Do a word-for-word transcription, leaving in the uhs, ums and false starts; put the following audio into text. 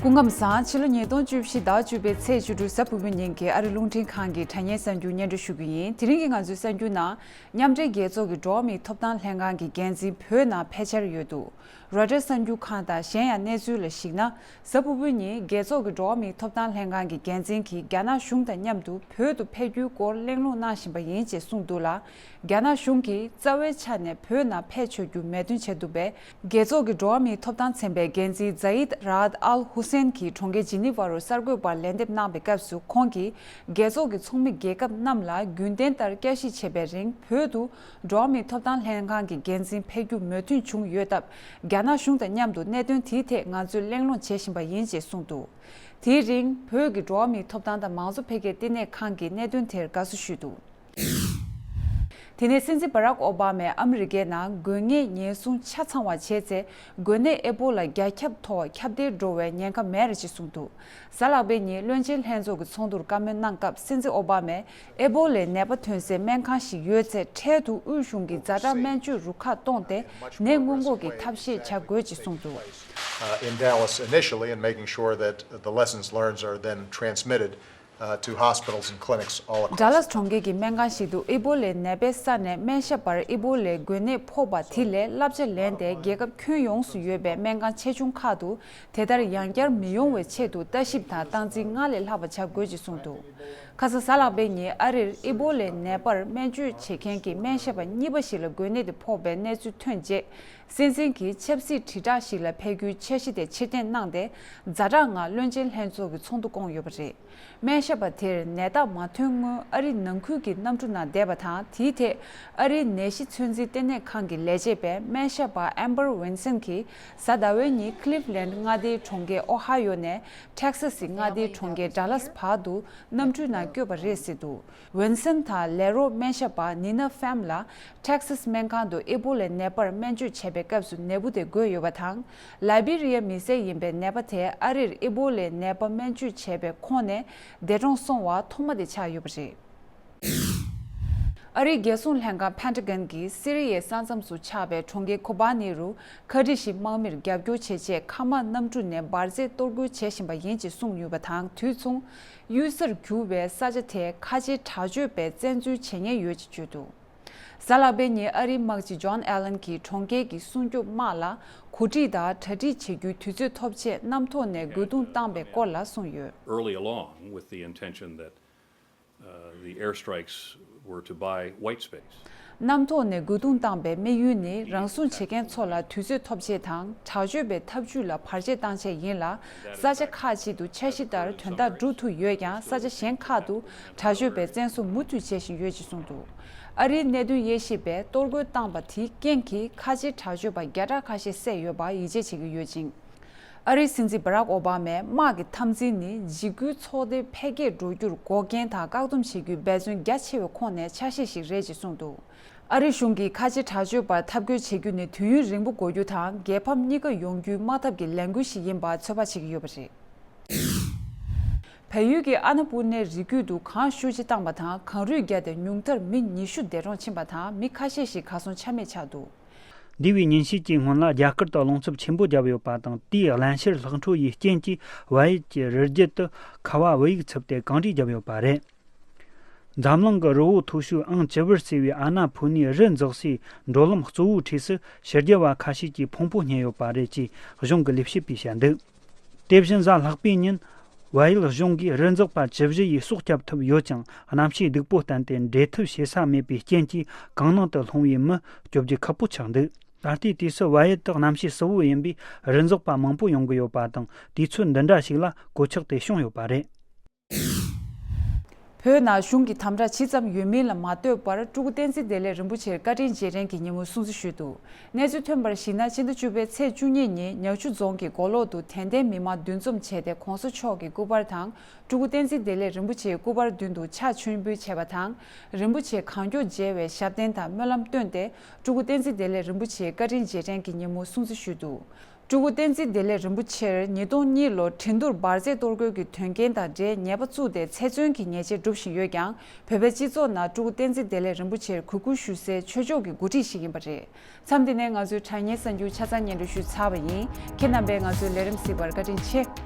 སྐུ་ཁམས་བཟང་། ཕྱི་ལོ་ཉིས་སྟོང་བཅུ་བཞི་ཟླ་བཅུ་པའི་ཚེས་བཅུ་དྲུག་གཟའ་ཕུར་བུའི་ཉིན་གྱི་ཨ་རི་རླུང་འཕྲིན་ཁང་གི་དྲ་བརྙན་གསར་འགྱུར་སྙན་སྒྲོན་ཞུ་གི་ཡིན། དེ་རིང་གི་ང་ཚོའི་གསར་འགྱུར་ནང་། མཉམ་འབྲེལ་རྒྱལ་ཚོགས་ཀྱི་འགྲོ་བ་མིའི་ཐོབ་ཐང་ལྷན་ཁང་གི་འགན་འཛིན་བོད་ནང་ཕལ་ཆེར་ཡོད་འདུག་རོའི་ཊར་གསར་འགྱུར་ཁང་དང་གཞན་ཡང་གནས་ཚུལ་ལ་གཞིགས་ན། གཟའ་ཕུར་བུའི་ཉིན་རྒྱལ་ཚོགས་ཀྱི་འགྲོ་བ་མིའི་ཐོབ་ཐང་ལྷན་ཁང་གི་འགན་འཛིན་གྱིས་རྒྱ་ནག་གཞུང་དང་མཉམ་དུ་བོད་དུ་ཕེབས་རྒྱུའི་སྐོར་གླེང་སློང་གནང་བཞིན་པ་ཡིན་ཅེས་གསུངས་འདུག་ལ། རྒྱ་ནག་གཞུང་གིས་རྩ་བའི་ཆ་ནས་བོད་ནང་ཕེབས་ཆོག་རྒྱུ་མོས་མཐུན་བྱས་འདུག་པས། རྒྱལ་ཚོགས་ཀྱི་འགྲོ་བ་མིའི་ཐོབ་ཐང་ཚན་པའི་འགན་འཛིན་ཛ་ཡིད་རཱ་ཨད་ཨལ་ཧུ་སེན་གྱིས་གྲོང་ཁྱེར་ཇི་ནི་ཝ་རུ་གསར་འགོད་པར་ལན་འདེབས་གནང་བའི་སྐབས་སུ། ཁོང་གིས་རྒྱལ་ཚོགས་ཀྱི་ཚོགས་མི་རྒྱལ་ཁབ་རྣམས་ལ་རྒྱུན་ལྡན་ལྟར་བསྐྱར་ཞིབ་བྱས་པའི་རིང་། བོད་དུ་འགྲོ་བ་མིའི་ཐོབ་ཐང་ལྷན་ཁང་གི་འགན་འཛིན་ཕེབས་རྒྱུ་མོས་མཐུན་བྱུང་ཡོད་སྟབས། རྒྱ་ནག་གཞུང་དང་མཉམ་དུ་གནད་དོན་དེའི་ཐད་ང་ཚོས་གླེང་སློང་བྱེད་བཞིན་པ་ཡིན་ཅེས་གསུངས་འདུག་དེའི་རིང་བོད་ཀྱི་འགྲོ་བ་མིའི་ཐོབ་ཐང་དང་མང་གཙོ་འཕེལ་རྒྱས་ལྟེ་གནས་ཁང་གིས་གནད་དོན་དེར་དགའ་བསུ་ཞུས་འདུག་དེ་ནས་སྲིད་འཛིན་བྷ་རག་ཨོ་བྷ་མས་ཨ་མི་རི་ཀའི་ནང་འགོས་ངེས་ཉེན་སྲུང་ཆ་ཚང་བ་བྱས་ཚེ། འགོས་ནད་ཨེ་པོ་ལ་རྒྱ་ཁྱབ་ཐོག་ཁྱབ་གདལ་འགྲོ་བའི་ཉེན་ཁ་མེད་རེད་ཅེས་གསུངས་འདུག་གཟའ་ལྷག་པའི་ཉིན་བློན་ཆེན་ལྷན་ཚོགས་ཀྱི་ཚོགས་འདུར་བཀའ་མོལ་གནང་སྐབས། སྲིད་འཛིན་ཨོ་བྷ་མས་ཨེ་པོ་ལའི་ནད་པ་ཐོན་སའི་སྨན་ཁང་ཞིག་ཡོད་ཚེ། འཕྲལ་དུ་དབུས་གཞུང་གི་ཛ་དྲག་སྨན་བཅོས་རུ་ཁག་བཏོན་ཏེ། ནད་སྔོན་འགོག་གི་ཐབས་ཤེས་བྱ་དགོས་ཅེས་གསུངས་འདུག uh, in Dallas initially and making sure that the lessons learned are then transmitted uh, to hospitals and clinics all across. ཌ་ལཱས་གྲོང་ཁྱེར་གྱི་སྨན་ཁང་ཞིག་ཏུ་ཨི་པོ་ལའི་ནད་པའི་ས་ནས་སྨན་ཞབས་པར་ཨི་པོ་ལའི་འགོས་ནད་ཕོག་པ་དེ་ལས་བསླབ་བྱ་ལེན་ཏེ། རྒྱལ་ཁབ་ཁྱོན་ཡོངས་སུ་ཡོད་པའི་སྨན་ཁང་ཆེ་ཆུང་ཁག་ཏུ་དེ་ལྟར་ཡང་བསྐྱར་མི་ཡོང་བའི་ཆེད་དུ་ལྟ་ཞིབ་དང་སྟངས་འཛིན་སྔར་ལས་ལྷག་པ་བྱ་དགོས་ཅེས་གསུངས་འདུག་ཁ་སང་གཟའ་ལྷག་པའི་ཉིན་ཨ་རིར་ཨི་པོ་ལའི་ནད་པར་སྨན་བཅོས་བྱེད་མཁན་གྱི་སྨན་ཞབས་པ་གཉིས་པ་ཞིག་ལ་འགོས་ནད་དེ་ཕོག་པའི་གནས་ཚུལ་ཐོན་རྗེས། སྲིད་འཛིན་གྱིས་ཆབ་སྲིད་དྲིལ་བསྒྲགས་ཤིག་ལ་ཕེབས་རྒྱུའི་འཆར་གཞི་དེ་ཕྱིར་འཐེན་གནང་སྟེ། ཛ་དྲག་ངང་བློན་ཆེན་ལྷན་ཚོགས་ཀྱི་ཚོགས་འདུ་བསྐོང་ཡོད་པ་རེད། སྨན་ཞབས་པ་དེར་ནད་རྟགས་མ་ཐོན་སྔོན་ཨ་རི་ནང་ཁུལ་གྱི་གནམ་གྲུ་ནང་བསྡད་པ་དང་། དེའི་ཐད་ཨ་རིའི་ནད་གཞི་ཚོད་འཛིན་ལྟེ་གནས་ཁང་གི་ལས་བྱེད་པས་སྨན་ཞབས་པ་ཨེམ་བར་ཝིན་སན་གྱིས་གཟའ་ཟླ་བའི་ཉིན་ཁི་ལིབ་ལན་མངའ་སྡེའི་གྲོང་ཁྱེར་ཨོ་ཧ་ཡོ་ནས་ཊེག་སཱ་སི་མངའ་སྡེའི་གྲོང་ཁྱེར་ཌ་ལཱས་བར་དུ་གནམ་གྲུའི་ནང་བསྐྱོད་པ་རེད་ཟེར་འདུག་ཝིན་སན་དང་ལས་རོགས་སྨན་ཞབས་པ་ནི་ན་ཕེམ་ལ་ཊེག་སཱ་སི་སྨན་ཁང་དུ་ཨེ་པོ་ལའི་ནད་པར་སྨན་བཅོས་བྱས་པའི་སྐབས་སུ་ནད་འབུ་དེ་འགོས་ཡོད་པ་དང་། ལའི་བི་རི་ཡ་མི་སེར་ཡིན་པའི་ནད་པ་དེ་ཨ་རིར་ཨེ་པོ་ལའི་ནད་པ་སྨན་བཅོས་བྱས་པའི་ཁོངས་ནས་འདས་གྲོངས་སོང་བ་ཐོག་མ་དེ་ཆགས་ཡོད་པ་རེད། ཨ་རིའི་རྒྱལ་སྲུང་ལྷན་ཁང་ཕན་ཊ་གན་གྱིས་སི་རི་ཡའི་ས་མཚམས་སུ་ཆགས་པའི་གྲོང་ཁྱེར་ཁོ་བྷ་ནི་རུ་ཁ་འདྲི་ཞིག་དམག་མིར་རྒྱབ་སྐྱོར་བྱེད་ཆེད་མཁའ་དམག་གནམ་གྲུ་ནས་འབར་རྫས་གཏོར་རྒོལ་བྱེད་བཞིན་པ་ཡིན་ཅེས་གསུངས་ཡོད་པ་དང་། དུས་མཚུངས། གཡུལ་སར་གྱུར་བའི་ས་ཆ་དེ་ཁ་ཆེའི་དྲག་སྤྱོད་པས་བཙན་འཛུལ་བྱེད་ཉེན་ཡོད་ཅེས་བརྗོད་འདུག་གཟའ་ལྷག་པའི་ཉིན་ཨ་རིའི་དམག་སྤྱི་ཇོན་ཨེ་ལན་གྱིས་གྲོང་ཁྱེར་གྱི་སྲུང་སྐྱོབ་དམག་ལ་གོ་སྒྲིག་དང་གྲ་སྒྲིག་བྱེད་རྒྱུའི་དུས་ཚོད་ཐོབ་ཆེད་གནམ་ཐོག་ནས་རྒོལ་རྡུང་བཏང་པའི་སྐོར་ལ་གསུངས་ཡོད། Early along with the intention that uh, the airstrikes were to buy white space. གནམ་ཐོག་ནས་རྒོལ་རྡུང་བཏང་པའི་དམིགས་ཡུལ་ནི་རང་སྲུང་བྱེད་མཁན་ཚོ་ལ་དུས་ཚོད་ཐོབ་ཆེད་དང་། དྲག་སྤྱོད་པའི་ཐབས་ཇུས་ལ་བར་ཆད་བཏང་ཆེད་ཡིན་ལ། ས་ཆ་ཁག་ཅིག་ཏུ་འཆར་གཞི་ལྟར་དོན་དག་སྒྲུབ་ཐུབ་ཡོད་ཀྱང་། ས་ཆ་གཞན་ཁག་ཏུ་དྲག་སྤྱོད་པས་བཙན་བཟུང་མུ་མཐུད་བྱེད་བཞིན་ཡོད་ཅེས་གསུངས་འདུག་ཨ་རིའི་གནད་དོན་དབྱེ་ཞིབ་པས་གཏོར་རྒོལ་བཏང་པ་དེའི་རྐྱེན་གྱིས་ཁ་ཆེའི་དྲག་སྤྱོད་པ་བརྒྱ་ཕྲག་ཁ་ཤས་བསད་ཡོད་པར་ཡིད་ཆེས་བྱེད་ཀྱི་ཡོད་ཅིང་། ཨ་རིའི་སྲིད་འཛིན་བྷ་རག་ཨོ་བྷ་མས་དམག་གི་འཐབ་འཛིང་ནི་འཇིགས་སྐུལ་ཚོགས་སྡེ་འཕེལ་རྒྱས་འགྲོ་རྒྱུར་འགོག་རྐྱེན་དང་བཀག་སྡོམ་བྱེད་རྒྱུའི་འབད་བརྩོན་རྒྱ་ཆེ་བའི་ཁོངས་ནས་ཆ་ཤས་ཤིག་རེད་ཅེས་གསུངས་འདུག་ཨ་རིའི་གཞུང་གིས་ཁ་ཆེ་དྲག་སྤྱོད་པར་འཐབ་རྒོལ་བྱེད་རྒྱུ་ནི་དུས་ཡུན་རིང་པོ་འགོར་རྒྱུ་དང་། རྒྱལ་ཕམ་གཉིས་ཀ་ཡོང་རྒྱུའི་དམག་འཐབ་ཀྱི་ལས་འགུལ་ཞིག་ཡིན་པར་ཚོད་དཔག་བྱེད་ཀྱི་ཡོད་པ་རེད། བལ་ཡུལ་གྱི་ཨ་ན་པུར་ནའི་རི་རྒྱུད་དུ་གངས་ཤུགས་ཆེ་བཏང་པ་དང་། གངས་རུད་བརྒྱབ་སྟེ་ཉུང་མཐར་མི་ཉི་ཤུ་འདས་གྲོངས་ཕྱིན་པ་དང་། མི་ཁ་ཤས་ཤིག་གར་སོང་ཆ་མེད་ཆགས་འདུག་འདས་པའི་ཉིན་ཤས་ཀྱི་སྔོན་ལ་རྒྱ་གར་དུ་རླུང་འཚུབ་ཆེན་པོ་བརྒྱབ་ཡོད་པ་དང་། དེའི་རླན་གཤེར་ལྷག་འཕྲོ་ཡི་རྐྱེན་གྱིས་བལ་ཡུལ་གྱི་རི་རྒྱུད་དུ་ཁ་བ་བུ་ཡུག་འཚུབ་སྟེ་གངས་རི་བརྒྱབ་ཡོད་པ་རེད། འཛམ་གླིང་གི་རི་བོ་མཐོ་ཤོས་ཨང་བཅུ་བར་བརྩི་བའི་ཨ་ན་པུར་ནའི་རི་འཛེགས་སའི་འགྲོ་ལམ་གཙོ་བོའི་འཁྲིས་སུ་ཕྱི་རྒྱལ་བ་ཁ་ཤས་ཀྱིས་ཕུང་པོ་རྙེད་ཡོད་པ་རེད་ཅེས་གཞུང་གི་ལས་བྱེད་པས་བཤད་འདུག་དེ་བཞིན་གཟའ་ལྷག་པའི་ཉིན་བལ་ཡུལ་གཞུང་གིས་རི་འཛེགས་པ་བཅུ་བཞི་ཡིས་སྲོག་བསྐྱབས་ཐུབ་ཡོད་ཀྱང་། གནམ་གཤིས་སྡུག་པོ་བསྟན་ཏེ་འགྲོ་ཐབས་བྱེད་ས་མེད་པའི་རྐྱེན་གྱིས་གངས་ནང་དུ་ལྷུང་བའི་མི་སྐྱོབ་རྒྱུ་ཁག་པོ་ཆགས་འདུག་ད་ལྟའི་དུས་སུ་བལ་ཡུལ་དུ་གནམ་གཤིས་བསིལ་བོ་ཡིན་པས་རི་འཛེགས་པ་མང་པོ་ཡོང་གི་ཡོད་པ་དང་། དུས་ཚོད་འདི་འདྲ་ཞིག་ལ་གོད་ཆག་དེ་བྱུང་ཡོད་པ་རེད། བོད་ནང་གཞུང་གི་དམ་དྲག་ཇི་ཙམ་ཡོད་མིན་ལ་མ་ལྟོས་པར། སྤྲུལ་སྐུ་བསྟན་འཛིན་བདེ་ལེགས་རིན་པོ་ཆེར་བཀའ་དྲིན་རྗེས་དྲན་གྱི་ཉིན་མོ་སྲུང་བརྩི་ཞུས་འདུག་གནས་ཚུལ་ཐོན་པར་གཞིགས་ན། ཕྱི་ཟླ་བཅུ་པའི་ཚེས་བཅུ་གཉིས་ཉིན་ཉག་ཆུ་རྫོང་གི་མགོ་ལོག་ཏུ་དད་ལྡན་མི་མང་འདུ་འཛོམས་བྱས་ཏེ། ༸གོང་ས་མཆོག་གི་སྐུ་པར་དང་། སྤྲུལ་སྐུ་བསྟན་འཛིན་བདེ་ལེགས་རིན་པོ་ཆེའི་སྐུ་པར་མདུན་དུ་ཕྱག་མཆོད་འབུལ་བྱས་པ་དང་། རིན་པོ་ཆེ་གང་མགྱོགས་མཇལ་བའི་ཞབས་བརྟན་དང་སྨོན་ལམ་བཏོན་ཏེ། སྤྲུལ་སྐུ་བསྟན་འཛིན་བདེ་ལེགས་རིན་པོ་ཆེའི་བཀའ་དྲིན་རྗེས་དྲན་གྱི་ཉིན་མོ་སྲུང་བརྩི་ཞུས་འདུག་སྤྲུལ་སྐུ་བསྟན་འཛིན་བདེ་ལེགས་རིན་པོ་ཆེར་ཉིས་སྟོང་གཉིས་ལོར་ཁྲིན་ཏུར་འབར་རྫས་གཏོར་རྒོལ་གྱི་དོན་རྐྱེན་དང་འབྲེལ་ཉེས་པ་བཙུགས་ཏེ་ཚེ་བཙོན་གྱི་ཉེས་ཆད་སྒྲུབ་བཞིན་ཡོད་ཀྱང་། བོད་པའི་སྤྱི་ཚོགས་ནང་སྤྲུལ་སྐུ་བསྟན་འཛིན་བདེ་ལེགས་རིན་པོ་ཆེར་གུས་བཀུར་ཞུ་སའི་ཆོས་ཕྱོགས་ཀྱི་འགོ་ཁྲིད་ཞིག་ཡིན་པ་རེད། མཚམས་འདི་ནས་ང་ཚོའི་དྲ་བརྙན་གསར་འགྱུར་ཆ་ཚང་སྙན་སྒྲོན་ཞུས་ཚར་བ་ཡིན། ཁྱེད་རྣམ་པས་ང་ཚོའི་ལས་རིམ་གཟིགས་པར་བཀའ་དྲིན་ཆེ།